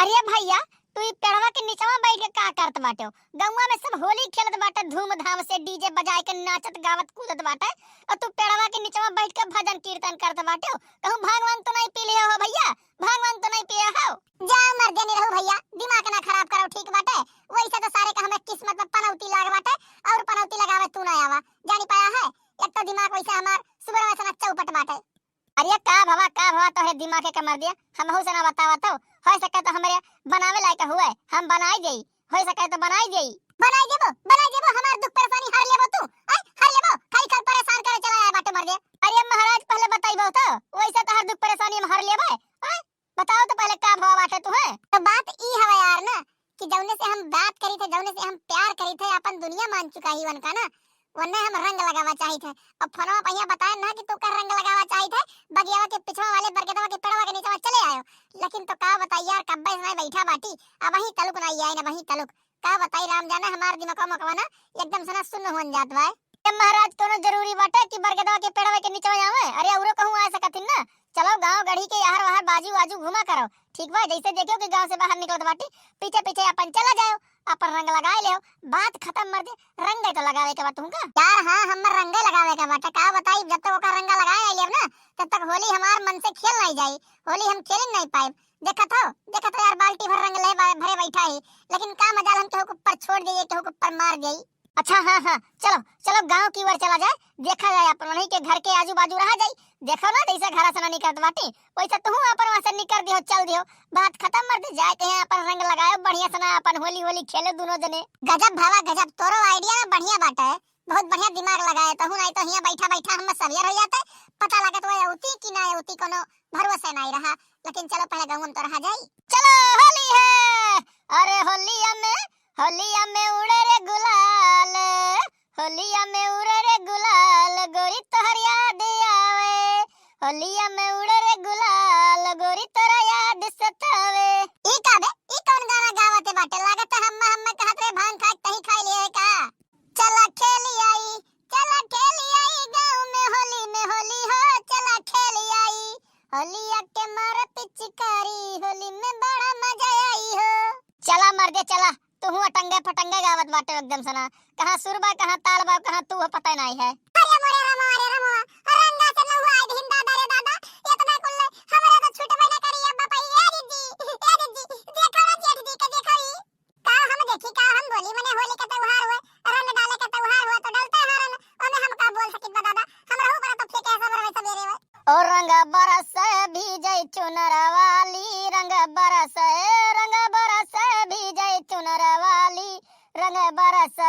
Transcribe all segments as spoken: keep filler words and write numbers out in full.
अरे भइया, तू ई पेड़वा के निचवा बैठ के का करत बाटे? गौवा में सब होली खेलत बाटे, धूमधाम से डीजे बजाए के नाचत गावत कूदत बाटे, और तू पेड़वा के निचवा बैठ के भजन कीर्तन करत बाटे। कहूँ भांग वांग तो नहीं पी लिहे हो भइया? भांग वांग तो नहीं पिए हो? जाओ मर देने रहू भइया, दिमाग ना खराब करो, ठीक बाटे? वैसे तो सारे का हमरे किस्मत में पनौती लाग बाटे, और पनौती लगावे तू ना आवा, जानी पाया है। एक तो दिमाग वैसे हमार सुबह वैसे ना चौपट बाटे। अरे का भवा, का भवा, तोहरे दिमाग के मर दिया, हमहू से ना बतावत हो। हो सके तो हमरे बनावे लायक हुए, हम बनाई देई, हो सके तो बनाई देई। बनाई देबो, बनाई देबो, हमार दुख परेशानी हर लेबो तू, आय, हर लेबो, खाली खाली परेशान करे चला आया बाटे मर दिया। अरे महाराज, पहले बताइबो तो, वैसे तो हर दुख परेशानी हम हर लेबे, आय, बताओ तो पहले का भवा बाटे तू है? तो बात ई हवे यार ना, कि जौने से हम बात करी थे, जौने से हम प्यार करी थे, अपन दुनिया मान चुका ही उनका ना, वन्ने हम रंग लगावा चाहित है। अब फोनवा पहिया बताए ना कि तू का रंग लगावा चाहित है, बगियावा के पिछवा वाले बरगदवा के पेड़वा के नीचवा चले आयो। लेकिन तो का बताई यार, कब्बे से नहीं बैठा बाटी, अब वहीं तलुक ना आई ना वहीं तलुक। का बताई राम जाने, हमार दिमागवा मकवा ना एकदम से ना सुन्न होन जात बा। ए महाराज, कोनो जरूरी बाटे कि बरगदवा के पेड़वा के नीचवा आवे? अरे औरो कहूँ आ सकत हिन ना। चलो गाँव गढ़ी के यार वाहर बाजू वाजू घूमा करो, ठीक बा? जैसे देखियो कि गाँव से बाहर निकलत बाटी, पीछे पीछे अपन चला जाओ, अपन रंग लगाए लेओ, बात खत्म मर दे, रंग तो लगावे के बा तुमका। यार हाँ, हमर रंग लगावे के बाटे, का बताई, जब तक ओकर रंग लगाए नहीं लेब ना, तब तक होली हमार मन से खेल नहीं जाई, होली हम खेल नहीं पाए। देखत हो, देखत हो यार, बाल्टी भर रंग ले बा-, भरे बैठा ही, लेकिन का मजाल हम केहू के ऊपर छोड़ जाइए, केहू के ऊपर मार जाई। अच्छा हाँ हाँ, चलो चलो गाँव की ओर चला जाए, देखा जाए अपन वहीं के घर के आजू बाजू रहा जाई, देखो ना जैसे घर से ना निकलत बाटी, वैसे तुहू अपन वहाँ से निकर दियो, चल दियो, बात खत्म मर दे, जाए कहीं अपन रंग लगायो बढ़िया से ना, अपन होली होली खेले दोनों जने। गजब भावा गजब, तोरो आइडिया ना बढ़िया बाटे, बहुत बढ़िया दिमाग लगाए तहू, नहीं तो हियाँ बैठा बैठा हम सवियर हो जाते, पता लगत वो अउती कि ना अउती, कोनो भरोसे नहीं रहा। लेकिन चलो पहले गाँव में तो रहा जाई। चलो होली है, अरे होलिया में, होलिया में उड़े रे गुलाल, होलिया में उड़े रे गुलाल, गोरी तोहर याद आवे, होलिया में उड़े रे गुलाल, गोरी तोरा याद सतावे। ई का बे, ई कौन गाना गावत बाटे? लागत है हम्मा हम्मा कहत रे भांग खाए तही खाए लिए है का? चला खेली आई, चला खेली आई गाँव में होली में होली हो, चला खेली आई। होलिया के मार पिचकारी, होली में बड़ा मजा आई हो। चला मर दे चला, तुहू अटंगे फटंगे गावत बाटे एकदम से ना। कहाँ सुर बा, कहाँ ताल बा, कहाँ तू हो, पता नहीं है। अरे मोरे रामा, अरे रामा, रंगा से नहुआ आई धिन दादा रे दादा, इतना कुल हमरे तो छूटबे ना करी अब बापा। ए दीदी, ए दीदी, देखो ना जेठ जी के, देखो ई। का हम देखी, का हम बोली, मने होली के त्योहार हुए, रंग डाले के त्योहार हुए तो डलते हैं रंग, ओमे हम का बोल सकित बा दादा, हम रहू बड़ा तो फेंके सब रहे सवेरे हुए। ओ रंग बरस भीजै चुनर वाली, रंग बरस, रंग बरस भीजै चुनर वाली, रंग बरस,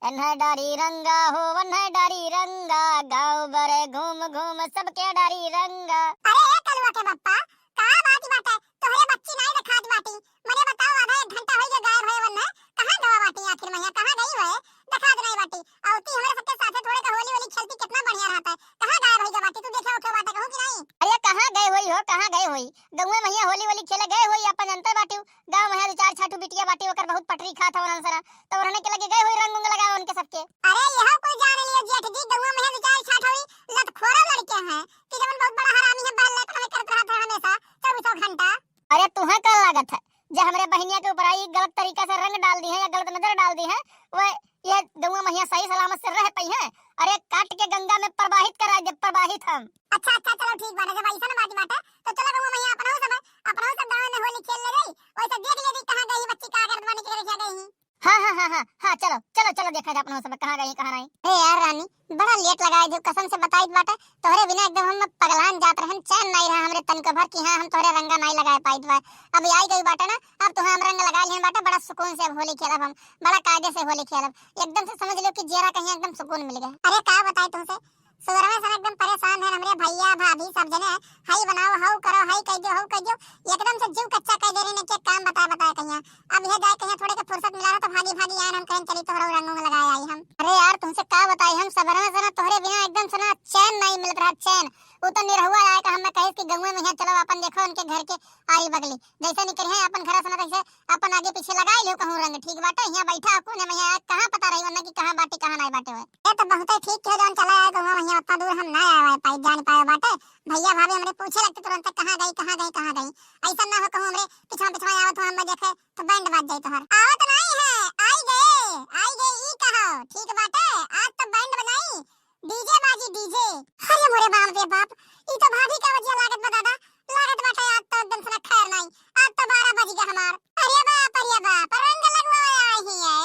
एन्ह डारी रंगा हो, वन्ह डारी रंगा, गाँव भरे घूम घूम सबके डारी रंगा। अरे ए कलुआ के बप्पा, का बात बाटे? तोहरे बच्ची नाई देखात बाटी। मने बताओ, आधा एक घंटा होई गए गायब होए वन्ने। कहाँ गवा बाटी आखिर मैया? कहाँ गई होए? देखात नाई बाटी। अउती हमरे सबके साथे थोड़े का होली वोली खेलती, कितना बढ़िया रहता है। कहाँ गायब होई गवा बाटी? तू देखे ओके बाटे कहूँ कि नाई? अरे कहाँ गए होई हो, कहाँ गए होई? गौवे मैया होली वोली खेले गए होई, अपन जनते बाटी। गाँव में दो चार छाटू बिटिया बाटी, ओकर बहुत पटरी खात हवन सरा। तो उन्हने के लगे गए होई रंग उंग लगावे उनके सबके। अरे यह कोई जान लियो जेठ जी, गौवा में दो चार छाटू लतखोरा लड़के हैं। कि जवन बहुत बड़ा हरामी है, बहन लेकर हमें करत रहत है हमेशा, चउबीसों घंटा। अरे तुहे का लागत है, जे हमरे बहिनिया के ऊपर आई गलत तरीका से रंग डाल दी है या गलत नजर डाल दी है, वह ये गौवा मैया सही सलामत से रह पाई है? अरे काट के गंगा में प्रवाहित करा दे, प्रवाहित हम। अच्छा अच्छा, चलो ठीक बाटे, जब ऐसा ना बात बाटे तो चलो गौवा मैया अपना सब, अपना सब गाँव में होली खेल ले गई, वैसे देख ले दी कहाँ गई बच्ची, का करत बानी, के रखा गई। हाँ हाँ हाँ हाँ हाँ, चलो चलो चलो, देखा जाए अपना सब कहाँ गई, कहाँ नहीं। ए यार रानी, बड़ा लेट लगाए दे, कसम से बताइत बाटे, तोहरे बिना एकदम हम पगलान जात रहन, चैन नहीं रहा हमरे तनिको भर कि हाँ हम तोहरे रंगा नहीं लगाए पाइत बा। अब आई गई बाटे ना, अब तुहे हम रंग लगा लिहन बाटे, बड़ा सुकून से अब होली खेलब हम, बड़ा कायदे से होली खेलब। एकदम से समझ लो कि जियरा कहीं एकदम सुकून मिल गया। अरे का बताई तुमसे, सुबह से एकदम परेशान है हमरे भैया भाभी सब जने, हई बनाओ, हऊ करो, हई कह दियो, हऊ कह दियो, एकदम से जीव कच्चा कर दे रहे ने, के काम बताए बताए कहिया। अब यह जाए कहिया थोड़े के फुर्सत मिला रहा तो भागी भागी आए हम कहें चली तोहरा रंग उंग लगाए आई हम। अरे यार तुमसे का बताई हम, सबर में से ना तोहरे बिना एकदम से ना चैन नहीं मिलत रहा, चैन। वो तो निरहुआ आए का हमें कहे कि गौवे में यहाँ चलो अपन देखो उनके घर के आरी बगली, जैसे निकल है अपन घर से ना तैसे अपन आगे पीछे लगाई लियो कहूँ रंग, ठीक बाटे? यहाँ बैठा कोने में, यहाँ कहाँ पता रही वरना कि कहाँ बाटे कहाँ नहीं बाटे हुए। ये तो बहुते ठीक है जौन चला आए गौवा में, यहाँ उतना दूर हम ना आए पाई जान पाए बाटे। भैया भाभी हमरे पूछे लगते तुरंत कहाँ गई, कहाँ गई, कहाँ गई। ऐसा ना हो कहूँ हमरे पिछवा पिछवा आवत हो, देखे तो बैंड बाज जाई तोहर। आवत नाई है, आई गए, आई गए, ई कहो, ठीक बाटे, आज तो बैंड बजाई, डीजे बाजी, डीजे। अरे मोरे बाप रे बाप, ई तो भाभी का वजह लागत बा दादा, लागत बाटे आज तो एकदम से ना खैर नाई, आज तो बारह बज गया हमार। अरे बाप, अरे बाप, रंग लगवाए आई ही है,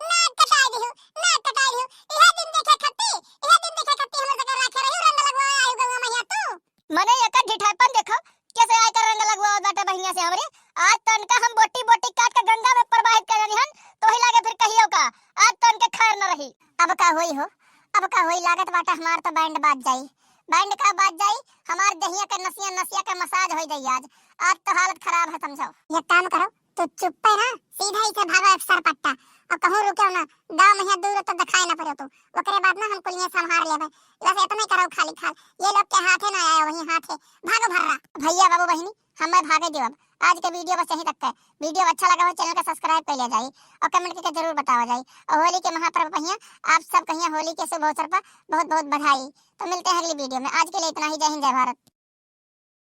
नाक कटाई दिहु, नाक कटाई दिहु, इहे दिन देखे खत्ती, इहे दिन देखे खत्ती हम लोग के रखे रही, रंग लगवाए आई गंगा मैया तू। मने एकर ढिठापन देखो, कैसे आकर रंग लगवावत बाटे बहिनिया से हमरे। आज तनका हम बोटी बोटी काट के गंगा में प्रवाहित कर देनी हन, तो ही लागे फिर कहियो का, आज तनके खैर न रही। अब का होई हो, अब का होई, लागत बाटे हमार तो बैंड बाज जाई, बैंड का बाज जाई, हमार दहिया के नसिया नसिया के मसाज हो जाई आज। आज तो हालत खराब है समझो। एक काम करो, तू चुप्पे ना, सीधा ही से भागो एक सरपट्टा, और कहूँ रुके ना, गाँव में यहाँ दूर तो दिखाई ना पड़ो तू, ओकरे बाद ना हम कुलिये संभार लेबे। बस इतने करो खाली खाल, ये लोग के हाथे ना आए वही हाथे, भागो भर्रा। भैया बाबू बहिनी, हमें भागे देव अब। आज के वीडियो बस यहीं तक है। वीडियो अच्छा लगा हो, चैनल का सब्सक्राइब कर लिया जाए और कमेंट करके जरूर बतावा जाए। और होली के महापर्व पहिया आप सब कहिया होली के शुभ अवसर पर बहुत बहुत बधाई। तो मिलते हैं अगली वीडियो में। आज के लिए इतना ही। जय हिंद, जय भारत।